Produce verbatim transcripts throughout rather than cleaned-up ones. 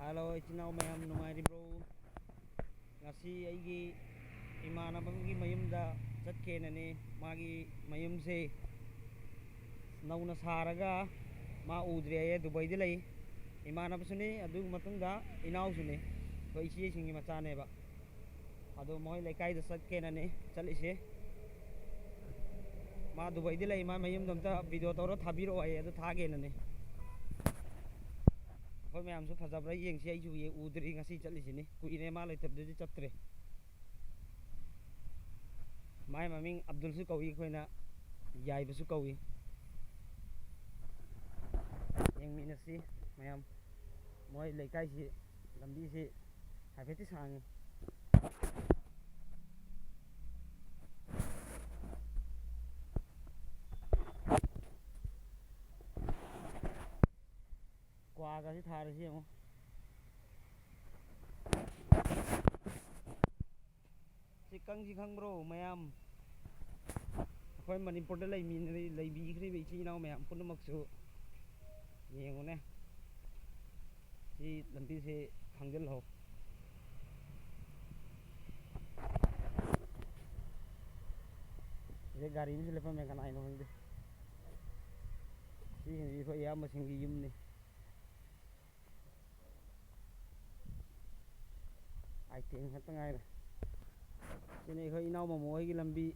Hello, ꯏꯆꯤꯟ ꯏꯅꯥꯎ ꯃꯌꯥꯝ, ꯅꯨꯡꯉꯥꯏꯔꯤꯕ꯭ꯔꯣ? ꯉꯁꯤ ꯑꯩꯒꯤ ꯏꯃꯥꯟꯅꯕ ꯑꯃꯒꯤ ꯃꯌꯨꯝꯗ ꯆꯠꯀꯦꯅꯅꯦ꯫ ꯃꯥꯒꯤ ꯃꯌꯨꯝꯁꯦ ꯅꯧꯅ ꯁꯥꯔꯒ ꯃꯥ ꯎꯗ꯭ꯔꯤ ꯍꯥꯏꯌꯦ, ꯗꯨꯕꯩꯗ ꯂꯩ꯫ ꯏꯃꯥꯟꯅꯕꯁꯨꯅꯤ, ꯑꯗꯨꯒꯤ ꯃꯇꯨꯡꯗ ꯏꯅꯥꯎꯁꯨꯅꯤ, ꯑꯩꯈꯣꯏ ꯏꯆꯦꯁꯤꯡꯒꯤ ꯃꯆꯥꯅꯦꯕ꯫ ꯑꯗꯣ ꯃꯣꯏ ꯂꯩꯀꯥꯏꯗ ꯆꯠꯀꯦꯅꯅꯦ ꯆꯠꯂꯤꯁꯦ꯫ ꯃꯥ ꯗꯨꯕꯩꯗ ꯂꯩ, ꯃꯥ ꯃꯌꯨꯝꯗ ꯑꯝꯇ ꯚꯤꯗꯤꯑꯣ ꯇꯧꯔ ꯊꯥꯕꯤꯔꯛꯑꯣ ꯍꯥꯏꯌꯦ, ꯑꯗꯨ ꯊꯥꯒꯦꯅꯅꯦ꯫ ꯑꯩꯈꯣꯏ ꯃꯌꯥꯝꯁꯨ ꯐꯖꯕ꯭ꯔꯥ ꯌꯦꯡꯁꯤ, ꯑꯩꯁꯨ ꯌꯦ-, ꯎꯗ꯭ꯔꯤ, ꯉꯁꯤ ꯆꯠꯂꯤꯁꯤꯅꯤ, ꯀꯨꯏꯔꯦ ꯃꯥ ꯂꯩꯇꯕꯗꯨꯗꯤ ꯆꯠꯇ꯭ꯔꯦ꯫ ꯃꯥꯏ ꯃꯃꯤꯡ ꯑꯕꯗꯨꯜꯁꯨ ꯀꯧꯏ, ꯑꯩꯈꯣꯏꯅ ꯌꯥꯏꯕꯁꯨ ꯀꯧꯏ꯫ ꯌꯦꯡꯃꯤꯟꯅꯁꯤ ꯃꯌꯥꯝ꯫ ꯃꯣꯏ ꯂꯩꯀꯥꯏꯁꯤ, ꯂꯝꯕꯤꯁꯤ ꯍꯥꯏꯐꯦꯠꯇꯤ ꯁꯥꯡꯉꯤ꯫ ꯀ꯭ꯋꯥꯒꯁꯤ ꯊꯥꯔꯤꯁꯤ ꯌꯦꯡꯉꯨ꯫ ꯁꯤ ꯀꯪꯁꯤ ꯈꯪꯕ꯭ꯔꯣ ꯃꯌꯥꯝ? ꯑꯩꯈꯣꯏ ꯃꯅꯤꯄꯨꯔꯗ ꯂꯩꯃꯤꯟꯅꯔꯤ-, ꯂꯩꯕꯤꯈ꯭ꯔꯤꯕ ꯏꯆꯤꯜ ꯏꯅꯥꯎ ꯃꯌꯥꯝ ꯄꯨꯝꯅꯃꯛꯁꯨ ꯌꯦꯡꯉꯨꯅꯦ꯫ ꯁꯤ ꯂꯝꯕꯤꯁꯤ ꯈꯪꯖꯤꯜꯍꯧ꯫ ꯁꯤꯗ ꯒꯥꯔꯤ ꯑꯃꯁꯨ ꯂꯦꯞꯄꯝꯃꯦ, ꯀꯅꯥꯏꯅꯣ ꯈꯪꯗꯦ꯫ ꯁꯤꯁꯤꯡꯁꯤ ꯑꯩꯈꯣꯏ ꯏꯌꯥꯝꯕꯁꯤꯡꯒꯤ ꯌꯨꯝꯅꯤ꯫ ꯑꯥꯏꯇꯦꯝ ꯈꯛꯇ ꯉꯥꯏꯔꯦ꯫ ꯁꯤꯅꯤ ꯑꯩꯈꯣꯏ ꯏꯅꯥꯎ ꯃꯃꯣ ꯍꯣꯏꯒꯤ ꯂꯝꯕꯤ꯫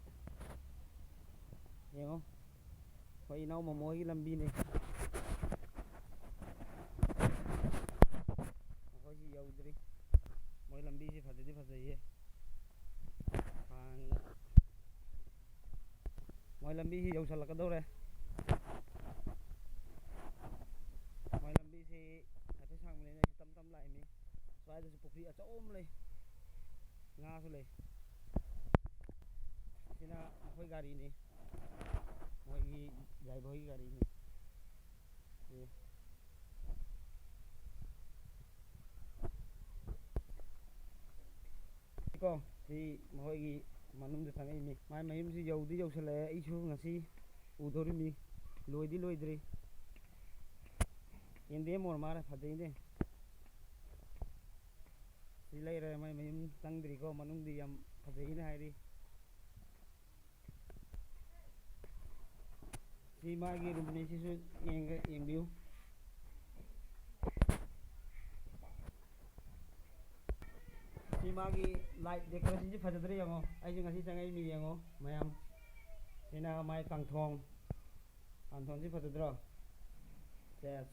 ꯌꯦꯡꯉꯣ, ꯑꯩꯈꯣꯏ ꯏꯅꯥꯎ ꯃꯃꯣ ꯍꯣꯏꯒꯤ ꯂꯝꯕꯤꯅꯤ꯫ ꯑꯩꯈꯣꯏꯁꯤ ꯌꯧꯗ꯭ꯔꯤ꯫ ꯃꯣꯏ ꯂꯝꯕꯤꯁꯤ ꯐꯖꯗꯤ ꯐꯖꯩꯌꯦ꯫ ꯁꯥꯡꯅ꯫ ꯃꯣꯏ ꯂꯝꯕꯤꯁꯤ ꯌꯧꯁꯜꯂꯛꯀꯗꯧꯔꯦ꯫ ꯃꯣꯏ ꯂꯝꯕꯤꯁꯤ ꯍꯥꯏꯐꯦꯠ ꯁꯥꯡꯕꯅꯤꯅ ꯑꯩꯁꯨ ꯇꯞ ꯇꯞ ꯂꯥꯛꯏꯅꯤ꯫ ꯁ꯭ꯋꯥꯏꯗꯁꯨ ꯄꯨꯈ꯭ꯔꯤ ꯑꯆꯧꯕ ꯑꯃ ꯂꯩ, ꯉꯥꯁꯨ ꯂꯩ꯫ ꯁꯤꯅ ꯃꯈꯣꯏ ꯒꯥꯔꯤꯅꯤ, ꯃꯣꯏꯒꯤ ꯗ꯭ꯔꯥꯏꯚꯔꯒꯤ ꯒꯥꯔꯤꯅꯤ꯫ ꯁꯤ꯫ ꯀꯣ, ꯁꯤ ꯃꯈꯣꯏꯒꯤ ꯃꯅꯨꯡꯗ ꯆꯪꯉꯛꯏꯅꯤ꯫ ꯃꯥꯏ ꯃꯌꯨꯝꯁꯤ ꯌꯧꯗꯤ ꯌꯧꯁꯜꯂꯛꯑꯦ, ꯑꯩꯁꯨ ꯉꯁꯤ ꯎꯗꯧꯔꯤꯃꯤ꯫ ꯂꯣꯏꯗꯤ ꯂꯣꯏꯗ꯭ꯔꯤ꯫ ꯌꯦꯟꯗꯦꯝ ꯑꯣꯏꯔ ꯃꯥꯜꯂꯦ, ꯐꯖꯩꯅꯦ꯫ ꯁꯤ ꯂꯩꯔꯦ, ꯃꯥꯏ ꯃꯌꯨꯝ ꯆꯪꯗ꯭ꯔꯤꯀꯣ, ꯃꯅꯨꯡꯗꯤ ꯌꯥꯝ ꯐꯖꯩꯅ ꯍꯥꯏꯔꯤ꯫ ꯁꯤ ꯃꯥꯒꯤ ꯔꯨꯝꯅꯤ, ꯁꯤꯁꯨ ꯌꯦꯡꯒ-, ꯌꯦꯡꯕꯤꯌꯨ꯫ ꯁꯤ ꯃꯥꯒꯤ ꯂꯥꯏꯠ ꯗꯦꯀꯣꯔꯦꯁꯟꯁꯤ ꯐꯖꯗ꯭ꯔꯥ ꯌꯦꯡꯉꯣ꯫ ꯑꯩꯁꯨ ꯉꯁꯤ ꯆꯪꯉꯛꯏ ꯃꯤ ꯌꯦꯡꯉꯣ ꯃꯌꯥꯝ꯫ ꯁꯤꯅ ꯃꯥꯏ ꯀꯥꯡꯊꯣꯡ꯫ ꯀꯥꯡꯊꯣꯟꯁꯤ ꯐꯖꯗ꯭ꯔꯣ? ꯁꯦꯁ꯫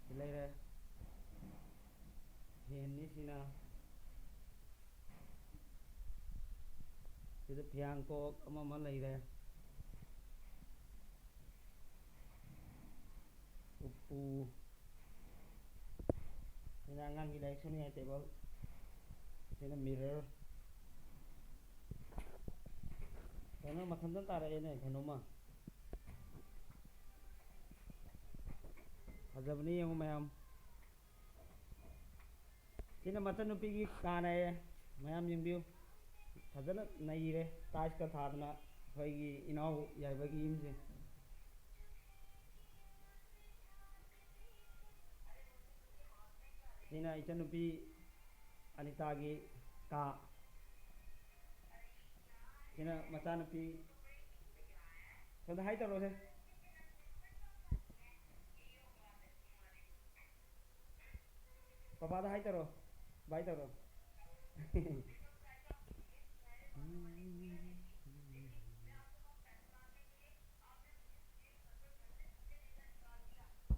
ꯁꯤ ꯂꯩꯔꯦ꯫ ꯐꯦꯟꯅꯤ ꯁꯤꯅ꯫ ꯁꯤꯗ ꯐꯤꯌꯥꯡꯀꯣꯛ ꯑꯃ ꯑꯃ ꯂꯩꯔꯦ꯫ ꯎꯄꯨ꯫ ꯁꯤꯅ ꯑꯉꯥꯡꯒꯤ ꯂꯥꯏꯔꯤꯛ ꯁꯨꯅꯤꯡꯉꯥꯏ ꯇꯦꯕꯜ꯫ ꯁꯤꯅ ꯃꯤꯔꯔ꯫ ꯀꯩꯅꯣ ꯃꯊꯟꯇ ꯇꯥꯔꯛꯑꯦꯅꯦ ꯀꯩꯅꯣꯝꯃ꯫ ꯐꯖꯕꯅꯤ ꯌꯦꯡꯉꯨ ꯃꯌꯥꯝ꯫ ꯁꯤꯅ ꯃꯆꯟꯅꯨꯄꯤꯒꯤ ꯀꯥꯅꯦ꯫ ꯃꯌꯥꯝ ꯌꯦꯡꯕꯤꯌꯨ꯫ ꯐꯖꯅ ꯅꯩꯔꯦ꯫ ꯇꯥꯏꯜꯁꯀ ꯊꯥꯗꯅ ꯑꯩꯈꯣꯏꯒꯤ ꯏꯅꯥꯎ ꯌꯥꯏꯃꯒꯤ ꯌꯨꯝꯁꯦ꯫ ꯁꯤꯅ ꯏꯆꯟꯅꯨꯄꯤ ꯑꯅꯤꯇꯥꯒꯤ ꯀꯥ꯫ ꯁꯤꯅ ꯃꯆꯥꯅꯨꯄꯤ꯫ ꯁꯣꯝꯗ ꯍꯥꯏ ꯇꯧꯔꯣꯁꯦ꯫ ꯄꯄꯥꯗ ꯍꯥꯏ ꯇꯧꯔꯣ꯫ ꯕꯥꯏ ꯇꯧꯔꯣ꯫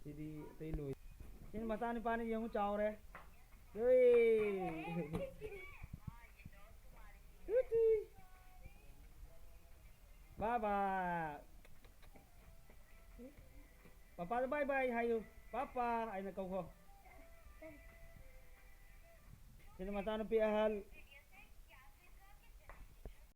ꯁꯤꯗꯤ ꯑꯇꯩ ꯂꯣꯏ꯫ ꯁꯤꯅ ꯃꯆꯥꯅꯨꯄꯥꯅꯤ ꯌꯦꯡꯉꯨ ꯆꯥꯎꯔꯦ꯫ ꯍꯣꯏ꯫ ꯇꯨꯇꯤ꯫ ꯕꯥꯏ ꯕꯥꯏ꯫ ꯄꯄꯥꯗ ꯕꯥꯏ ꯕꯥꯏ ꯍꯥꯏꯌꯨ꯫ ꯄꯄꯥ ꯍꯥꯏꯅ ꯀꯧꯈꯣ꯫ ꯁꯤꯅ ꯃꯆꯥꯅꯨꯄꯤ ꯑꯍꯜ꯫